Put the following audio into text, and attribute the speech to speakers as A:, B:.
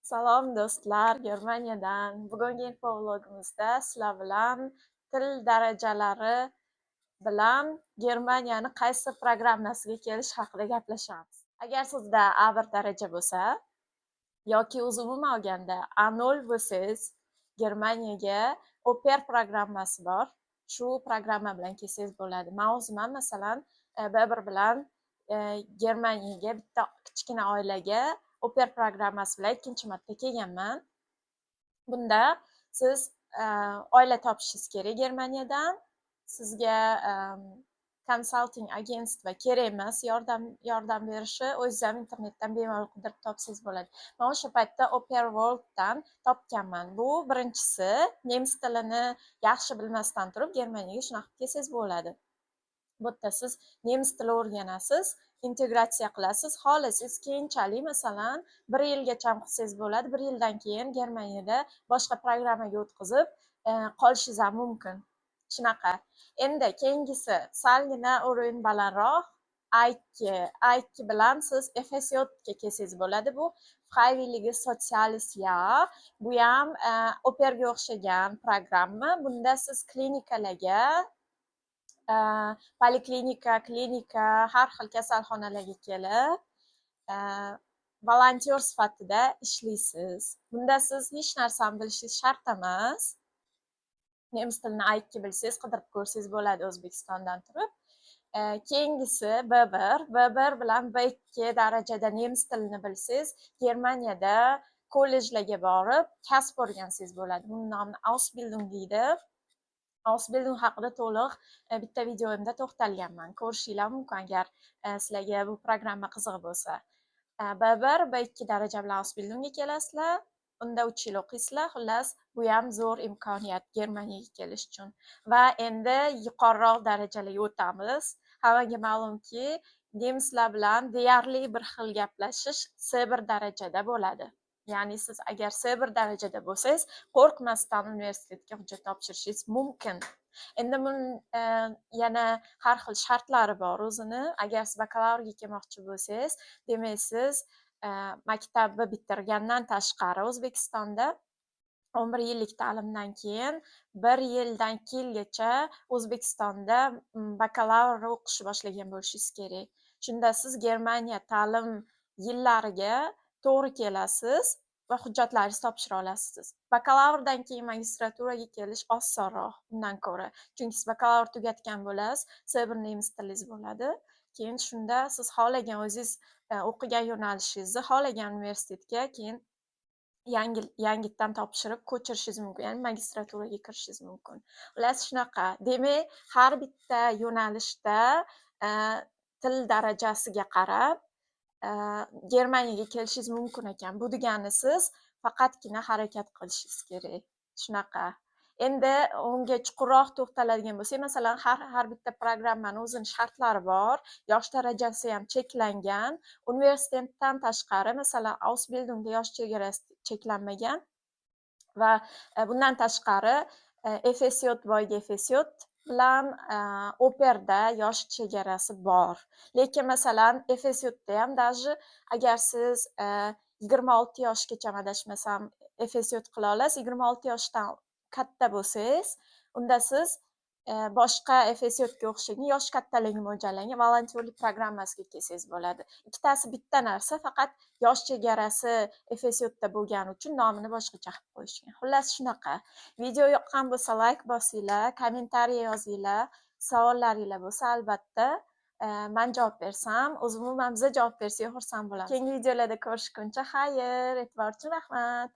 A: Salom, do'stlar, Germaniyadan. Bugungi infovlogimizda sizlar bilan til darajalari bilan Germaniyani qaysi programmasiga kelish haqida gaplashamiz. Agar sizda A1 daraja bo'lsa yoki o'zi umuman olganda A0 bo'lsangiz, Germaniyaga Au Pair programmasi bor. Shu programma bilan kelsangiz bo'ladi. Man o'zim ham, masalan, B1 bilan Germaniyaga bitta kichkina oilaga Au Pair programmasi bilan ikkinchi marta kelganman. Bunda siz oila topishingiz kerak Germaniyadan. Sizga консалтинг агентство kerak emas yordam berishi, o'zingiz ham internetdan bemalol qidirib topsangiz bo'ladi. Man o'sha paytda Au Pair Worlddan topganman. Bu birinchisi, nemis tilini yaxshi bilmasdan turib Germaniyaga shunaqa qilib kelsangiz bo'ladi. Bu yerda siz nemis tili o'rganasiz, integratsiya qilasiz. Xohlasangiz, keyinchalik, masalan, bir yilgacha qilsangiz bo'ladi. Bir yildan keyin Germaniyada boshqa programmaga o'tkazib qolishingiz ham mumkin. Shunaqa. Endi keyingisi salgina уровень balandroq, A2. A2 bilan siz FSJ ga kelsangiz bo'ladi. Bu Freiwilliges Soziales Jahr. Bu ham Au Pairga o'xshagan programma. Bunda siz klinikalarga, poliklinika, klinika, har xil kasalxonalarga kelib, volontyor sifatida ishlaysiz. Bunda siz hech narsani bilishingiz shart emas. Nemis tilini A2 bilsangiz, qidirib ko'rsangiz bo'ladi O'zbekistondan turib. Keyingisi B1. B1 bilan B2 darajada nemis tilini bilsangiz, Germaniyada kollejlarga borib kasb o'rgansangiz bo'ladi. Buni nomini Ausbildung deydi. Ausbildung haqida to'liq bitta videomda to'xtalganman. Ko'rishinglar mumkin, agar sizlarga bu programma qiziq bo'lsa. B1, B2 daraja bilan Ausbildungga kelasizlar. Unda 3 yil o'qiysizlar. Xullas, bu ham zo'r imkoniyat Germaniyaga kelish uchun. Va endi yuqoriroq darajalarga o'tamiz. Hammaga ma'lumki, nemislar bilan deyarli bir xil gaplashish C1 darajada bo'ladi. Ya'ni siz agar C1 darajada bo'lsangiz, qo'rqmasdan universitetga hujjat topshirishingiz mumkin. Endi buni yana har xil shartlari bor o'zini. Agar siz bakalavrga kelmoqchi bo'lsangiz, demak, siz maktabni bitirgandan tashqari O'zbekistonda 11 yillik ta'limdan keyin bir yildan 2 yilgacha O'zbekistonda bakalavr o'qishni boshlagan bo'lishingiz kerak. Shunda siz Germaniya ta'lim yillariga to'g'ri kelasiz va hujjatlaringizni topshira olasiz. Bakalavrdan keyin magistraturaga kelish osonroq undan ko'ra. Chunki siz bakalavr tugatgan bo'lasiz, C1 nemis tilingiz bo'ladi. Keyin shunda siz xohlagan, o'zingiz o'qigan yo'nalishingizni xohlagan universitetga keyin yangitdan topshirib ko'chirishingiz mumkin, ya'ni magistraturaga kirishingiz mumkin. Xullas, shunaqa. Demak, har bitta yo'nalishda til darajasiga qarab Germaniyaga kelishingiz mumkin ekan. Bu degani, siz faqatgina harakat qilishingiz kerak. Shunaqa. Endi unga chuqurroq to'xtaladigan bo'lsak, masalan, har bitta programmani o'zini shartlari bor, yosh darajasi ham cheklangan. Universitetdan tashqari, masalan, Ausbildungda yosh chegarasi cheklanmagan va bundan tashqari FSJ, boyagi FSJ bilan Au Pairda yosh chegarasi bor. Lekin, masalan, FSJda ham даже agar siz 26 yoshgacha, adashmasam, FSJ qila olasiz. 26 yoshdan katta bo'lsangiz, unda siz boshqa FSJga o'xshagan yosh kattalarga mo'ljallangan volontyorlik programmasiga kelsangiz bo'ladi. Ikkitasi bitta narsa, faqat yosh chegarasi FSJda bo'lgani uchun nomini boshqacha qilib qo'yishgan. Xullas, shunaqa. Video yoqqan bo'lsa, layk bosinglar, kommentariy yozinglar. Savollaringlar bo'lsa, albatta, man javob bersam, o'zi umuman biza javob bersak, xursand bo'lamiz. Keyingi videolarda ko'rishguncha xayr, e'tibor uchun rahmat.